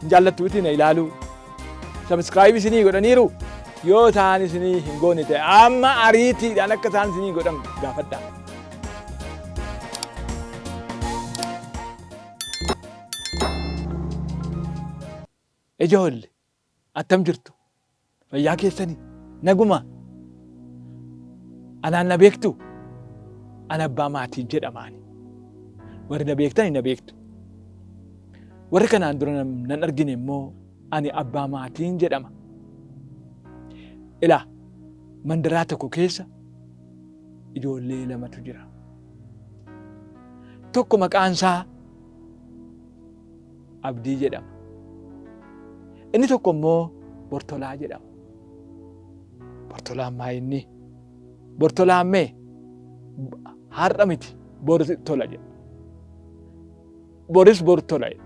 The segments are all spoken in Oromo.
Hin jaallattu miti na ilaaluu. Subscribe isinii godhaniiru. Yoo isaan isinii hin goone ta'e amma ariitiidhaan akka isaan isinii godhan gaafadhaa. Ijoolle attam jirtu? Fayyaa keessani? Naguma? Anaan na beektu? Ana abbaa maatii jedhama ani. Warri na beektani na beektu. Warri kanaan dura nan argine immoo ani abbaa maatiin jedhama. Ilaa mandaraa tokko keessa ijoollee lamatu jira. Tokko maqaan isaa Abdii jedhama. Inni tokko immoo Bortolaa jedhama. Bortolaan maa inni? Bortolaan mee har'a miti bor tola jedha. Boris bor tola jedha.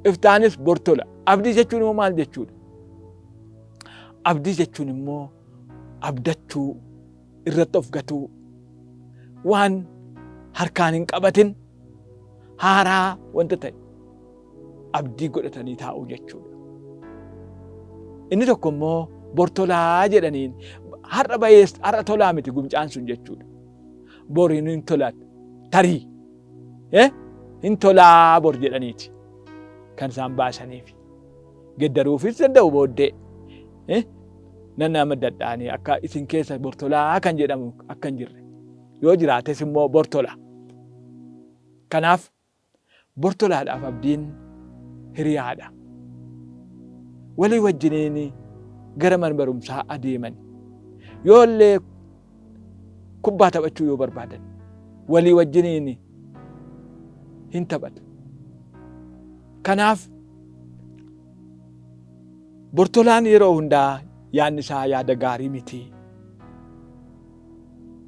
Iftaanis bor tola. Abdii jechuun immoo maal jechuudha? Abdii jechuun immoo abdachuu, irratti of gatuu, waan harkaan hin qabatin haaraa wanta ta'e abdii godhatanii taa'uu jechuudha. Inni tokko immoo bortolaa jedhaniin har'a bayees har'a tolaa miti gumcaan sun jechuudha. Bor hin tola tarii hin tolaa bor jedhaniiti kan isaan baasaniif. Geddaruufis danda'u booddee. Nan nama dadhaanii akka isin keessa bortolaa kan jedhamu akka hin jirre. Yoo jiraates immoo bortola. Kanaaf Bortolaadhaaf Abdiin hiriyaadha. Walii wajjiniin gara mana barumsaa adeeman. Yoo illee kubbaa taphachuu yoo barbaadan walii wajjiniin hin taphatu. Kanaaf Bortolaan yeroo hundaa yaadni isaa yaada gaarii miti.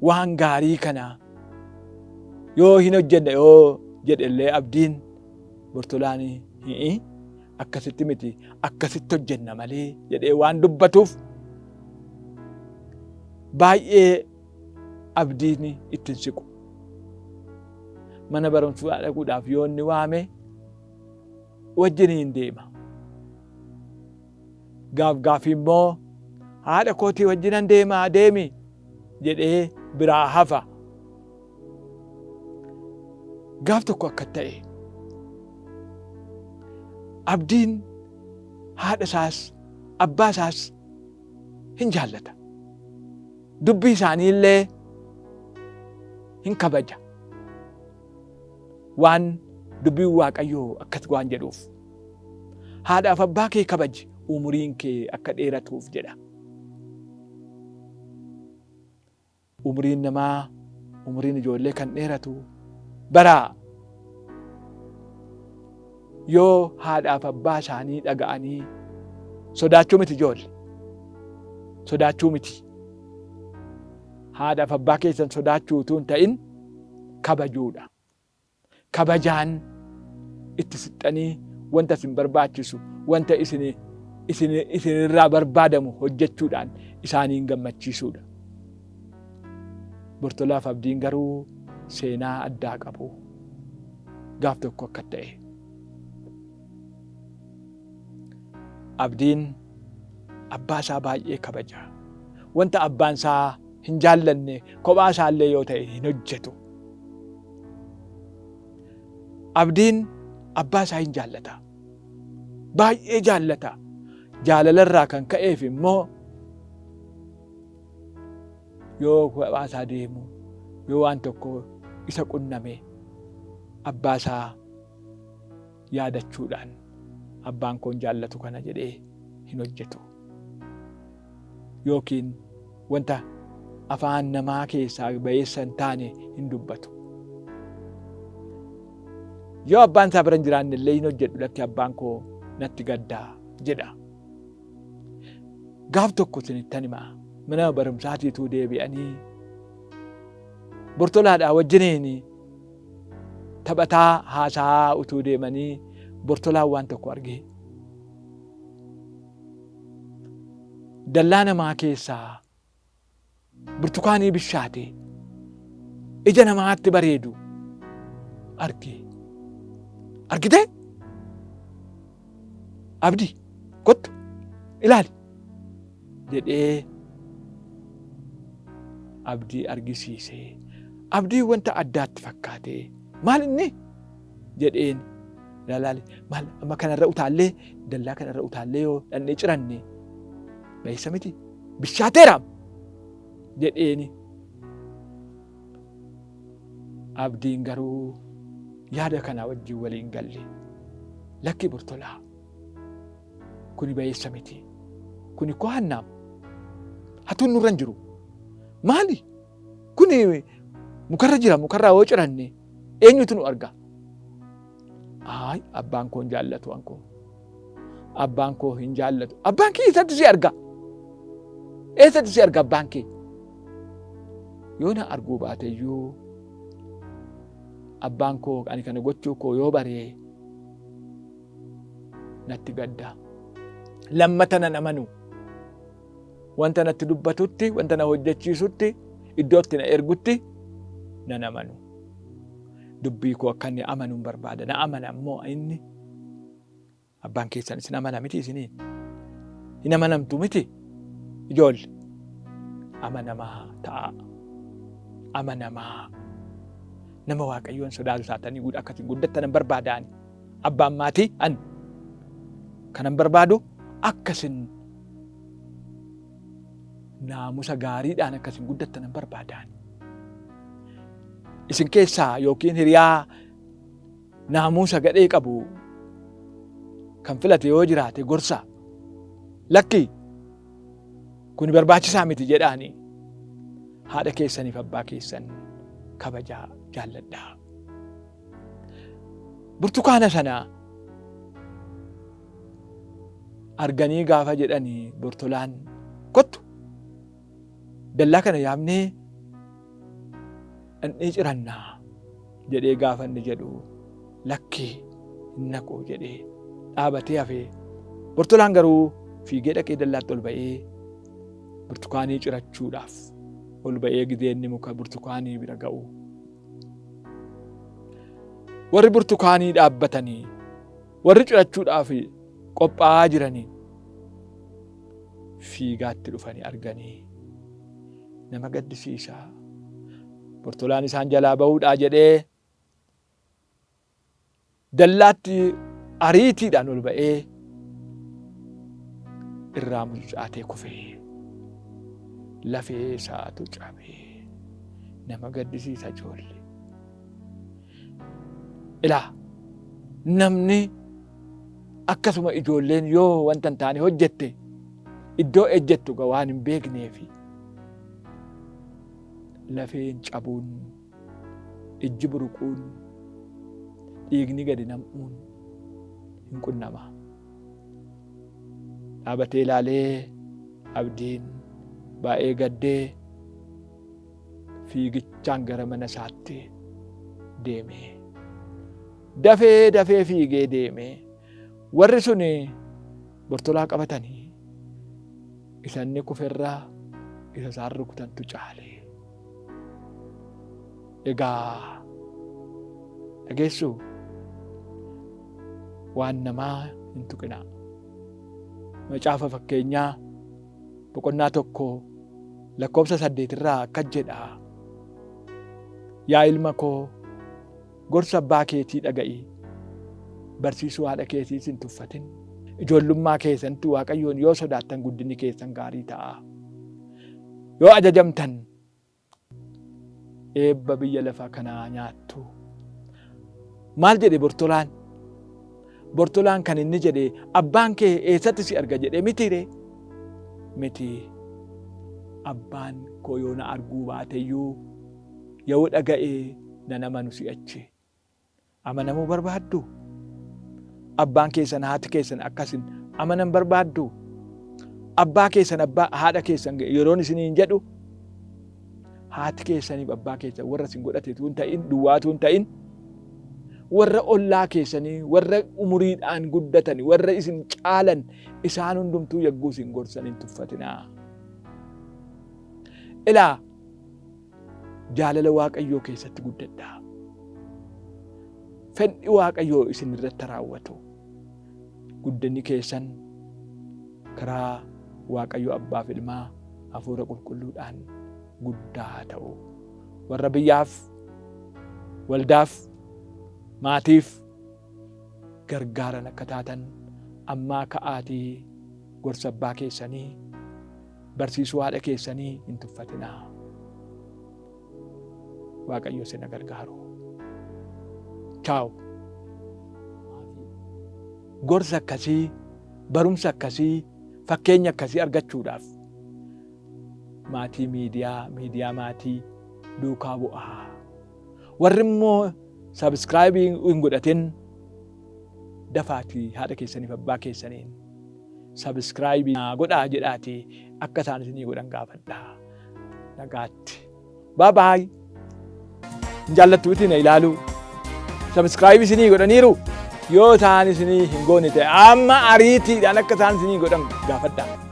Waan gaarii kana yoo hin hojjenne yoo jedhellee Abdiin Bortolaan hi'i akkasitti miti akkasitti hojjenna malee jedhee waan dubbatuuf baay'ee Abdiin itti hin siqu. Mana barumsaa dhaquudhaaf yoo inni waame wajjiniin deema. Gaaf gaafii immoo haadha kootii wajjinan deemaa deemi jedhee biraa hafa. Gaaf tokko akka ta'e Abdiin haadha isaas abbaa isaas hin jaallata. Dubbii isaanii illee hin kabaja. Waan dubbiin Waaqayyoo akkas waan jedhuuf. Haadhaaf abbaa kee kabaji umuriin kee akka dheeratuuf jedha. Umuriin namaa umuriin ijoollee kan dheeratu bara yoo haadhaaf abbaa isaanii dhaga'anii sodaachuu miti ijoolle. Sodaachuu miti. Haadhaaf abbaa keessan sodaachuu utuu hin ta'in kabajuudha. Kabajaan itti siqxanii wanta isin barbaachisu, wanta isin isin isinirraa barbaadamu hojjechuudhaan isaaniin gammachiisuudha. Bortolaaf Abdiin garuu seenaa addaa qabu. Gaaf tokko akka ta'e. Abdiin abbaa isaa baay'ee kabaja. Wanta abbaan isaa hin jaallanne kophaa isaallee yoo ta'e hin hojjetu. Abdiin abbaa isaa hin jaallata. Baay'ee jaallata. Jaalalarraa kan ka'eef immoo yoo kophaa isaa deemu yoo waan tokko isa qunname abbaa isaa yaadachuudhaan abbaan koo hin jaallatu kana jedhee hin hojjetu. Yookiin wanta afaan namaa keessaa ba'eessa hin taane hin dubbatu. Yoo abbaan isaa bira hin jiraanne illee hin hojjedhu lakki abbaan koo natti gaddaa jedha. Gaaf tokko isinittan himaa mana barumsaatiituu deebi'anii Bortolaadhaa wajjiniin taphataa haasa'aa utuu deemanii Bortolaan waan tokko argee. Dallaa namaa keessaa burtukaanii bishaate ija namaatti bareedu arge. Argitee? Abdii kottu ilaali jedhee abdii argisiise. Abdii wanta addaatti fakkaate. Maal inni? Jedheen. Ilaalaali maal amma kanarra utaallee dallaa kanarra utaallee yoo dhannee ciranne ba'eessa miti bishaateera jedheeni. Abdiin garuu yaada kanaa wajjin waliin galle. Lakki Bortolaa kuni ba'eessa miti. Kuni koo hannaam. Hatuun nurra hin jiru. Maali? Kuni mukarra jira mukarraa yoo ciranne eenyutu nu arga? Ayi abbaan koo hin jaallatu an koo. Abbaan koo hin jaallatu. Abbaan kee eessatti si arga? Eessatti si arga abbaan kee? Yoo na arguu baate iyyuu abbaan koo ani kana gochuu koo yoo baree natti gadda. Lammata nan amanu. Wanta natti dubbatutti, wanta na hojjechiisutti, iddootti na ergutti nan amanu. Dubbii koo akka inni amanu hin barbaada. Na amana immoo inni. Abbaan keessan isin amana miti isiniin. Hin amanamtu miti ijoolle. Amanamaa ta'aa. Amanamaa. Nama Waaqayyoon sodaatu taatanii akka isin guddattan hin barbaada ani. Abbaan maatii ani. Kanan barbaadu akka isin naamusa gaariidhaan akka isin guddattan hin barbaada ani. Isin keessaa yookiin hiriyaa naamusa gadhee qabu kan filate yoo jiraate gorsaa. Lakki kuni barbaachisaa miti jedhaani haadha keessaniif abbaa keessan kabajaa jaalladhaa. Burtukaana sana arganii gaafa jedhanii Bortolaan kottu dallaa kana yaabnee dhandhee cirannaa jedhee gaafa inni jedhu lakkii hin naqu jedhee dhaabatee hafee Bortolaan garuu fiigee dhaqee dallaatti ol ba'ee burtukaanii cirachuudhaaf ol ba'ee gizee inni muka burtukaanii bira ga'u warri burtukaanii dhaabbatanii warri cirachuudhaaf qophaa'aa jiranii fiigaatti dhufanii arganii nama gaddisiisa. Bortolaan isaan jalaa ba'uudhaa jedhee dallaatti ariitiidhaan ol ba'ee irraa mucucaatee kufee lafee isaatu cabee nama gaddisiisa ijoollee. Ilaa namni akkasuma ijoolleen yoo wanta hin taane hojjette iddoo ejjettu ga waan hin beekneefi lafeen cabuun ijji buruquun dhiigni gadi nam'uun hin qunnama. Dhaabatee ilaalee abdiin baay'ee gaddee fiigichaan gara mana isaatti deeme. Dafee dafee fiigee deeme. Warri sun bortolaa qabatanii isa inni kuferraa isa isaan rukutantu caale. Egaa dhageessuu waan namaa hin tuqinaa. Macaafa fakkeenyaa boqonnaa 1 lakkoofsa 8 irraa akkas jedha. Yaa ilma koo gorsa abbaa keetii dhaga'i, barsiisuu haadha keetiis hin tuffatin. Ijoollummaa keessanitti Waaqayyoon yoo sodaattan guddinni keessan gaarii ta'a. Yoo ajajamtan eebba biyya lafa kanaa nyaattu. Maal jedhe Bortolaan? Bortolaan kan inni jedhe abbaan kee eessatti si arga jedhe miti ree? Miti. Abbaan koo yoo na arguu baateyyuu yoo dhaga'e nan amanu si'achi. Amanamuu barbaadduu? Abbaan keessan haati keessan akka isin amanan barbaadduu? Abbaa keessan abbaa haadha keessan yeroon isiniin jedhu haati keessaniif abbaa keessan warra isin godhate utuu hin ta'in duwwaa utuu hin ta'in warra ollaa keessanii warra umuriidhaan guddatan warra isin caalan isaan hundumtuu yagguu isin gorsan hin tuffatinaa. Ilaa Jaalala Waaqayyoo keessatti guddadhaa. Fedhi Waaqayyoo isin irratti raawwatu. Guddinni keessan karaa Waaqayyo Abbaaf Ilmaa Hafuura Qulqulluudhaan guddaa haa ta'u. Warra biyyaaf, waldaaf, maatiif gargaaran akka taatan ammaa ka'aatii gorsa abbaa keessanii, barsiisuu haadha keessanii hin tuffatinaa. Waaqayyo isin haa gargaaru. Chaaw. Gorsa akkasii, barumsa akkasii, fakkeenya akkasii argachuudhaaf maatii miidiyaa, miidiyaa maatii duukaa bu'aa. Warri immoo sabiskiraayibii hin godhatin dafaatii haadha keessaniif abbaa keessaniin sabiskiraayibii godhaa jedhaatii akka isaan isinii godhan gaafadhaa. Nagaatti. Bye bye. Hin jaallattu miti na ilaaluu. Sabiskiraayib isinii godhaniiru. Yoo isaan isinii hin goone ta'e amma ariitiidhaan akka isaan isinii godhan gaafadhaa.